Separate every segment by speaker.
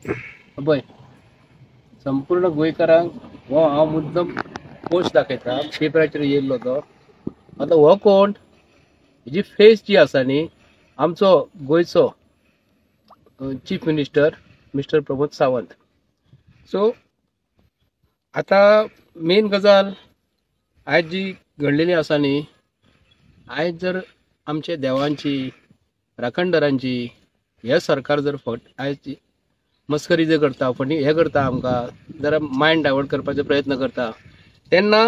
Speaker 1: पळय संपूर्ण गोंयकारांक हो हांव मुद्दम पोस्ट दाखयता, पेपराचेर येयल्लो तो. आतां हो कोण, हेजी फेस जी आसा न्ही, आमचो गोंयचो chief minister mister Pramod Sawant. So आतां मेन गजाल आयज जी घडलेली आसा न्ही, आयज जर आमच्या देवांची राखणदारांची हे सरकार जर फट आयज मस्करी जर करता, फटी हे करता, आमकां जरा मायंड डायवर्ट करपाचो प्रयत्न करता, तेन्ना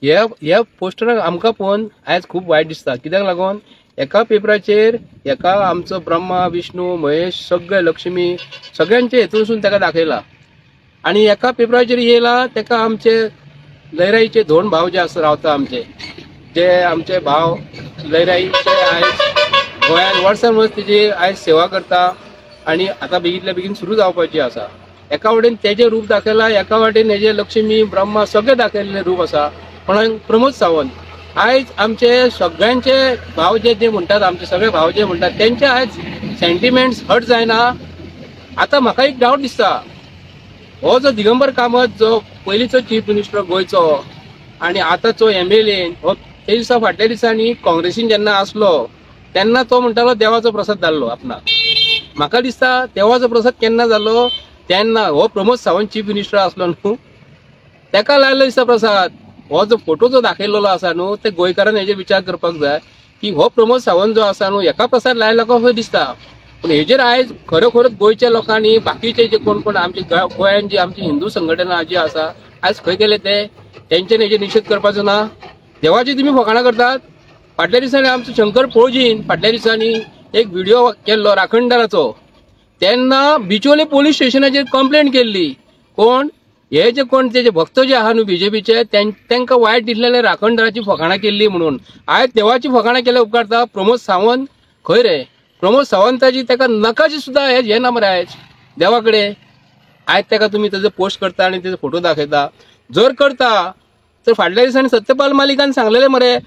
Speaker 1: ह्या पोस्टराक आमकां पळोवन आयज खूब वायट दिसता. कित्याक लागून एका पेपराचेर एका आमचो ब्रह्मा विष्णू महेश सगळे लक्ष्मी सगळ्यांचे हेतूनसून ताका दाखयला आनी एका पेपराचेर येयला ताका आमचे लयराईचे दोन भाव जे आसा रावता, आमचे जे आमचे भाव लयराईचे आयज गोंयान वर्सान वर्स तेजी आयज सेवा करता आनी आतां बेगीतल्या बेगीन सुरू जावपाची आसा. एका वटेन तेजें रूप दाखयला, एका वटेन हेजे लक्ष्मी ब्रह्मा सगळे दाखयल्ले रूप आसा. पण प्रमोद सावंत आयज आमचे सगळ्यांचे भाव जे जे म्हणटात, आमचे सगळे भाव जे म्हणटात तेंचे आयज सेंटिमेंट्स हर्ट जायना. आतां म्हाका एक डावट दिसता, हो जो दिगंबर कामत जो पयलींचो चीफ मिनिस्टर गोंयचो आनी आतांचो एमएलए, हो ते दिसा फाटल्या दिसांनी काँग्रेसीन जेन्ना आसलो तेन्ना तो म्हणटालो देवाचो प्रसाद जाल्लो आपणाक. म्हाका दिसता देवाचो प्रसाद केन्ना जालो तेन्ना हो प्रमोद सावंत चीफ मिनिस्टर आसलो न्हू, तेका लायलो दिसता प्रसाद. हो जो फोटो जो दाखयलेलो आसा न्हू, ते गोंयकारान हेजेर विचार करपाक जाय की हो प्रमोद सावंत जो आसा न्हू हेका प्रसाद लायलो कसो दिसता. पूण हेजेर आयज खरोखरच गोंयच्या लोकांनी बाकीचे जे कोण कोण आमचे गोंयान जी आमची हिंदू संघटना जी आसा आयज खंय गेले ते, तेंच्यानी हेजेर निशेध करपाचो ना. देवाची तुमी फकाणां करतात. फाटल्या दिसांनी आमचो शंकर पोळजीन फाटल्या दिसांनी एक व्हिडिओ केल्लो राखणदाराचो, तेन्ना बिचोले पोलीस स्टेशनाचेर कंप्लेंट केल्ली. कोण हे जे कोण तेजे भक्त जे आहा न्हू बीजेपीचे, तांकां वायट दिसलेले राखणदाराची फकाणां केल्ली म्हणून. आयज देवाची फकाणां केल्या उपकारता. प्रमोद सावंत खंय रे, प्रमोद सावंताची ताका नकाची सुद्दां हे ना मरे आयज देवा कडेन. आयज ताका तुमी तेजो पोस्ट करता आनी तेजो फोटो दाखयता. जर करता तर फाटल्या दिसांनी सत्यपाल मालिकान सांगलेले मरे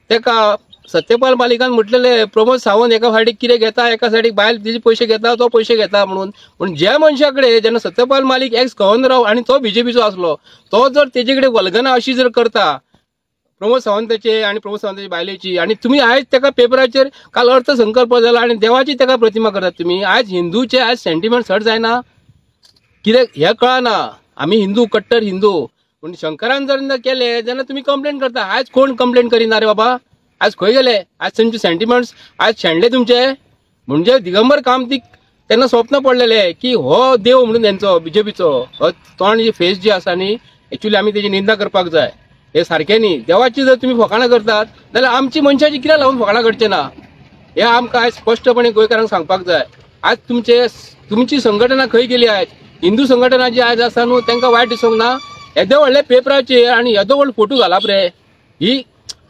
Speaker 1: तेका, सत्यपाल मालिकान म्हटलेले प्रमोद सावंत एका सायडीक कितें घेता, एका सायडीक बायल तिजे पयशे घेता, तो पयशे घेता म्हणून. पूण ज्या मनशा कडेन जेन्ना सत्यपाल मालिक एक्स गव्हर्नर आनी तो बीजेपीचो आसलो, तो जर तेजे कडेन वल्गना अशी जर करता प्रमोद सावंताचे आनी प्रमोद सावंताचे बायलेची, आनी तुमी आयज तेका पेपराचेर काल अर्थसंकल्प जाला आनी देवाची तेका प्रतिमा करतात तुमी. आयज हिंदूचे आयज सेंटिमेंट हर्ट जायना कित्याक हें कळना. आमी हिंदू, कट्टर हिंदू, पूण शंकरान जर केले जेन्ना तुमी कंप्लेन करता. आयज कोण कंप्लेन करिना रे बाबा, आज खंय गेले? आज तुमचे सेंटिमेंट्स आज शेणले तुमचे. म्हणजे दिगंबर कामतीक तेन्ना स्वप्न पडलेले की हो देव म्हणून तेंचो बीजेपीचो हो तोंड जी फेस जी आसा न्ही, एक्चुअली आमी तेजी निंदा करपाक जाय. हे सारकें न्ही. देवाची जर तुमी फकाणां करतात जाल्यार आमची मनशाची कित्याक लागून फकाणां करचे ना, हे आमकां आयज स्पश्टपणे गोंयकारांक सांगपाक जाय. आज तुमची संघटना खंय गेली? आयज हिंदू संघटना जी आयज आसा न्हू तांकां वायट दिसूंक ना. येदे व्हडले पेपराचेर आनी येदो व्हडलो फोटो घालप रे, ही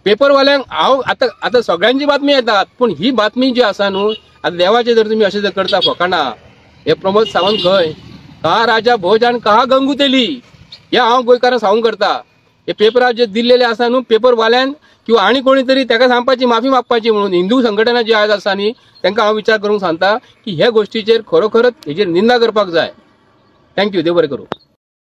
Speaker 1: पेपरवाल्यांक हांव आतां आतां सगळ्यांची बातमी येतात, पूण ही बातमी जी आसा न्हू आतां देवाचे जर तुमी अशें जर करता फकाणां, हे प्रमोद सावंत खंय, कहा राजा भोज आनी कहा गंगू तेली, हे हांव गोंयकारांक सांगूंक करता. हे पेपरार जे दिल्लेले आसा न्हू पेपरवाल्यान किंवा आनी कोणी तरी ताका सांगपाची, माफी मागपाची म्हणून. हिंदू संघटना जी आयज आसा न्ही तांकां हांव विचार करूंक सांगता की ह्या गोश्टीचेर खरोखरच हेजेर निंदा करपाक जाय. Thank you, देव बरें करूं.